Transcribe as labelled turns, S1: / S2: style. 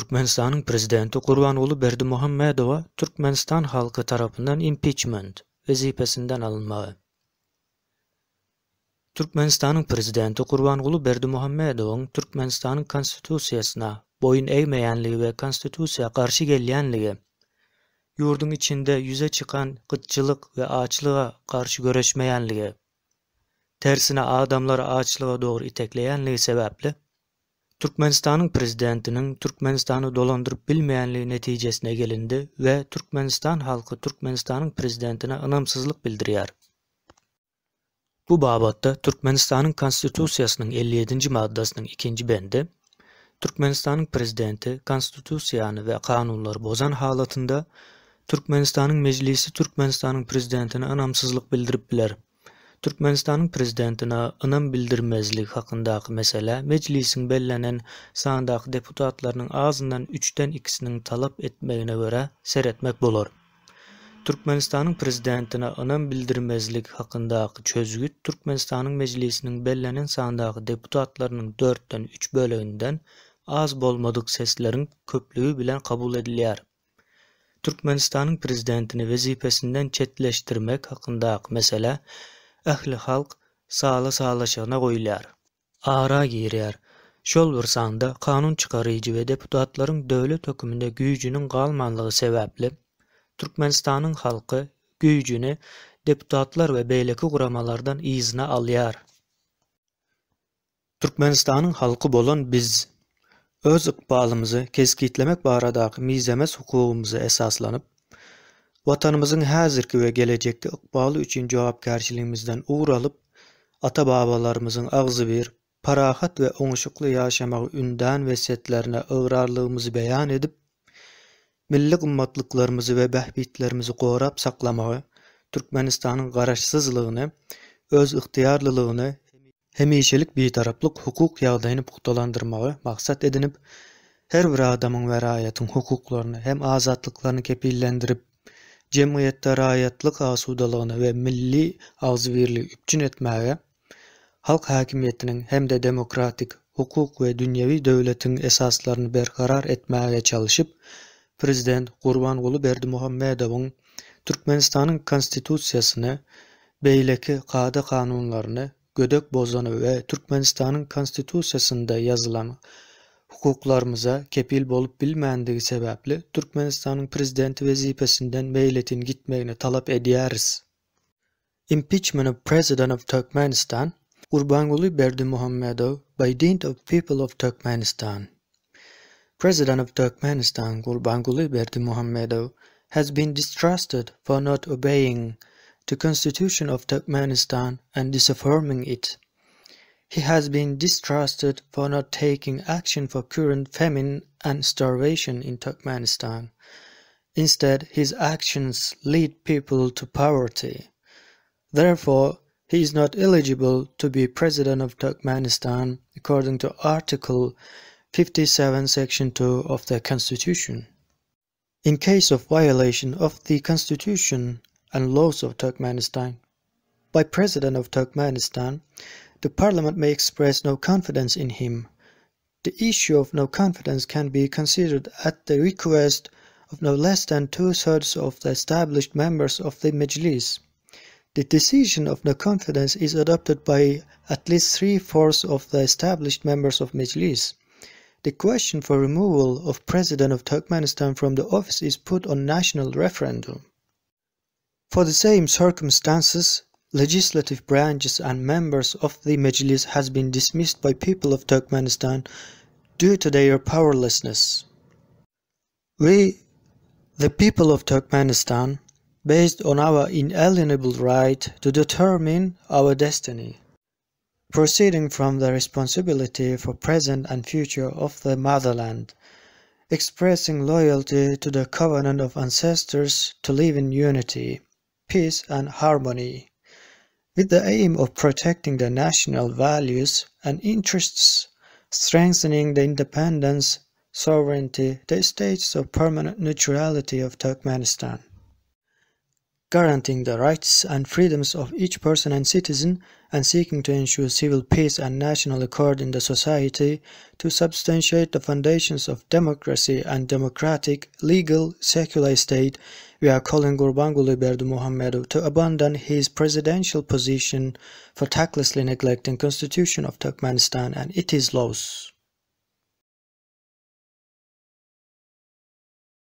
S1: Türkmenistanyň Prezidenti Gurbanguly Berdimuhamedowa Türkmenistan halky tarapyndan impiçment, wezipesinden alynmagy. Türkmenistanyň Prezidenti Gurbanguly Berdimuhamedowyň Türkmenistanyň Konstitusiýasyna boýun egmeýänligi we Konstitusiýa garşy gelýänligi, ýurduň içinde ýüze çykan gytçylyk we açlyga garşy göreşmeýänligi, tersine adamlary açlyga dogry itekleýänligi sebäpli, Türkmenistanyň Prezidentiniň Türkmenistany dolandyryp bilmeýänligi netijesine gelindi we Türkmenistan halky Türkmenistanyň Prezidentine ynamsyzlyk bildirýär. Bu babatda Türkmenistanyň Konstitusiýasynyň 57-nji maddasynyň ikinji bendi, Türkmenistanyň Prezidenti Konstitusiýany we kanunlary bozan halatynda, Türkmenistanyň Mejlisi Türkmenistanyň Prezidentine ynamsyzlyk bildirip biler. Türkmenistanyň Prezidentine ynam bildirmezlik hakyndaky meselä Mejlisiň bellenen sandaky deputatlarynyň azyndan üçden ikisiniň talap etmegine görä seretmek bolar. Türkmenistanyň Prezidentine ynam bildirmezlik hakyndaky çözgüt Türkmenistanyň Mejlisiniň bellenen sandaky deputatlarynyň dörtden üç böleginden az bolmadyk sesleriň köplügi bilen kabul edilýär. Türkmenistanyň Prezidentini wezipesinden çetleşdirmek hakyndaky mesele ählihalk sala salyşygyna goýulýar. Ara girýär. Şol bir sanda kanun çykaryjy we deputatlaryň döwlet höküminde güýjüniň galmanlygy sebäpli, Türkmenistanyň halky güýjüni deputatlar we beýleki guramalardan yzyna alýar. Türkmenistanyň halky bolan biz, öz ykbalymyzy kesgitlemek baradaky mizemez hukugymyza esaslanyp, Watanymyzyň häzirki we gelejekki ykbaly üçin jogapkärçiligimizden ugur alyp, ata-babalarymyzyň agzybir, parahat we oňuşykly ýaşamagy ündän wesýetlerine ygrarlygymyzy beýan edip, milli gymmatlyklarymyzy we bähbitlerimizi gorap saklamagy, Türkmenistanyň Garaşsyzlygyny, özygtyýarlylygyny, hemişelik Bitaraplyk hukuk ýagdaýyny pugtalandyrmagy maksat edinip, her bir adamyň we raýatyň hukuklaryny hem azatlyklaryny kepillendirip, jemgyýetde raýatlyk asudalygyny we milli agzybirligi üpjün etmäge, halk häkimiýetiniň hem-de demokratik, hukuk we dünýewi döwletiň esaslaryny berkarar etmäge çalşyp, Prezident Gurbanguly Berdimuhamedowyň Türkmenistanyň Konstitusiýasyny, beýleki kada-kanunlaryny gödek bozany we Türkmenistanyň Konstitusiýasynda ýazylan hukuklarymyza kepil bolup bilmändigi sebäpli Türkmenistanyň Prezidenti wezipesinden meýletin gitmegini talap edýäris. Impeachment of President of Turkmenistan Gurbanguly Berdimuhamedow by dint of people of Turkmenistan President of Turkmenistan Gurbanguly Berdimuhamedow has been distrusted for not obeying the Constitution of Turkmenistan and disaffirming it. He has been distrusted for not taking action for current famine and starvation in Turkmenistan. Instead, his actions lead people to poverty. Therefore, he is not eligible to be president of Turkmenistan according to Article 57 Section 2 of the Constitution. In case of violation of the Constitution and laws of Turkmenistan by President of Turkmenistan, the parliament may express no confidence in him. The issue of no confidence can be considered at the request of no less than two-thirds of the established members of the Mejlis. The decision of no confidence is adopted by at least three-fourths of the established members of Mejlis. The question for removal of President of Turkmenistan from the office is put on national referendum. For the same circumstances, legislative branches and members of the Mejlis has been dismissed by people of Turkmenistan due to their powerlessness. We, the people of Turkmenistan, based on our inalienable right to determine our destiny, proceeding from the responsibility for present and future of the motherland, expressing loyalty to the covenant of ancestors to live in unity, peace and harmony, with the aim of protecting the national values and interests, strengthening the independence, sovereignty, the status of permanent neutrality of Turkmenistan. Guaranteeing the rights and freedoms of each person and citizen and seeking to ensure civil peace and national accord in the society to substantiate the foundations of democracy and democratic, legal, secular state, we are calling Gurbanguly Berdimuhamedov to abandon his presidential position for tactlessly neglecting Constitution of Turkmenistan and its laws.